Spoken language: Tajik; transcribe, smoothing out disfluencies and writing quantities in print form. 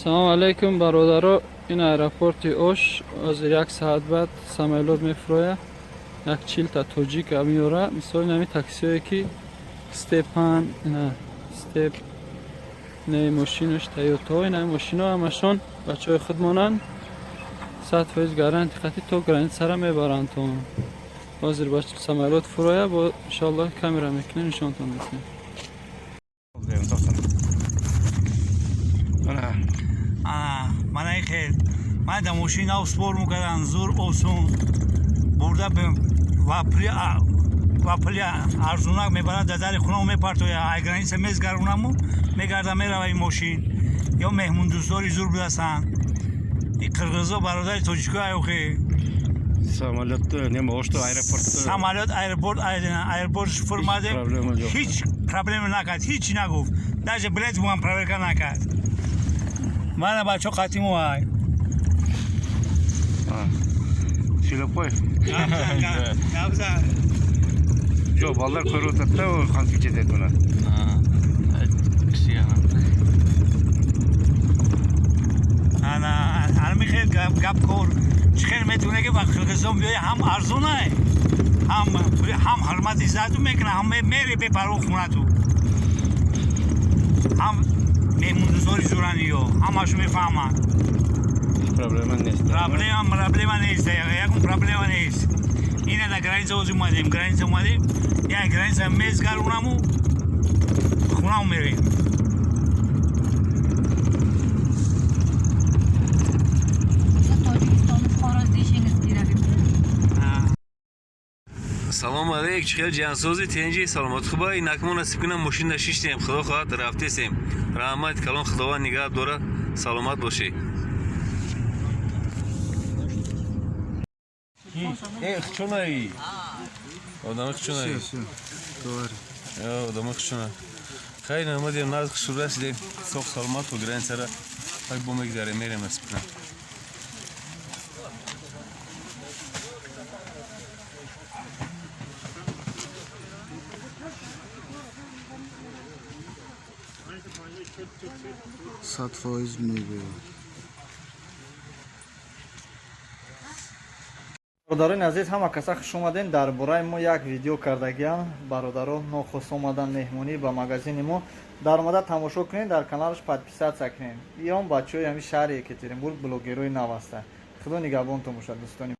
Салом алейкум, бародаро. Ин аэропорти Ош. Ҳозир як саат баъд самолёт мефурояд. Як 40 та тоҷика меёра. Мисол, инами таксиое ки Степан, ина Степ, инаи мошинаш Тойото, инаи мошино ҳамашон бачаҳои худмонанд. 100% гарантия хати то границара мебаранд то. Ҳозир ба самолёт фуроя, бо иншоаллоҳ камера мекунем, нишонтон мекунем. Мана. Мана хел ман дар мошин нав спор мекардам, зур, осон бурда ва пули арзунак мебарад, дар дари хона мепартоя. Ай граница мезгарунаму мегарда, мерава ин мошин. Ё меҳмондӯстдори зур будастанд и қирғизо, бародари тоҷико аюхи. Самолёт неме, Ошто аэропорт. Самолёт, аэропорт, аэропорт фурмадем. Проблема жок. Ҳеҷ проблема накард, ҳеҷ нагуфт, даже билет муам проверка накард. Мана бачо қатиму ай. Сүйлөп кой. Гапза. Жок, балдар көрүп атат да, кантип жетет мына. Ана ҳамин хел гап кор чӣ хел метавоне, ки ба Қирғизистон биёи, ҳам арзонай, ҳам ҳурмат иззату мекунад, ҳам мери бепарво хунату, ҳам меҳмондӯстори зурани, ё ҳамашу мефаҳманд. Проблема нест. Проблема нест, ягон проблема нест. Ина дар граница оз омадем, граница омадем, як граница мезгарунаму хунаму мерем. Tojikistonni fuqarosi deyishingiz kerak edi. Салом алейк, чӣ хел, ҷиҳансози, тенҷи, саломат, хуба? Инакмо насиб кунам, мошина шиштем, худо хоҳад, рафтесем. Раҳмат калон, худованд нигаҳ дора, саломат бошӣ. Хчунаи одами хчунаи, одами хчуна. Хайр, омадем, наз хушрӯ расидем, соқ саломат то границара хай бо мегзарем, мерем, насиб кунам. 100% мебиёд. Бародарони азиз, ҳама каса хуш омадем. Дар бораи мо як видео кардагиам. Бародаро нохост омадан меҳмонӣ ба магазини мо. Даромада тамошо кунед, дар каналаш подписаться кунед. Ион бачаҳои ҳамин шаҳри Екатеринбург, блогерои нав ҳастанд. Худо нигаҳбонтон бошад, дӯстони.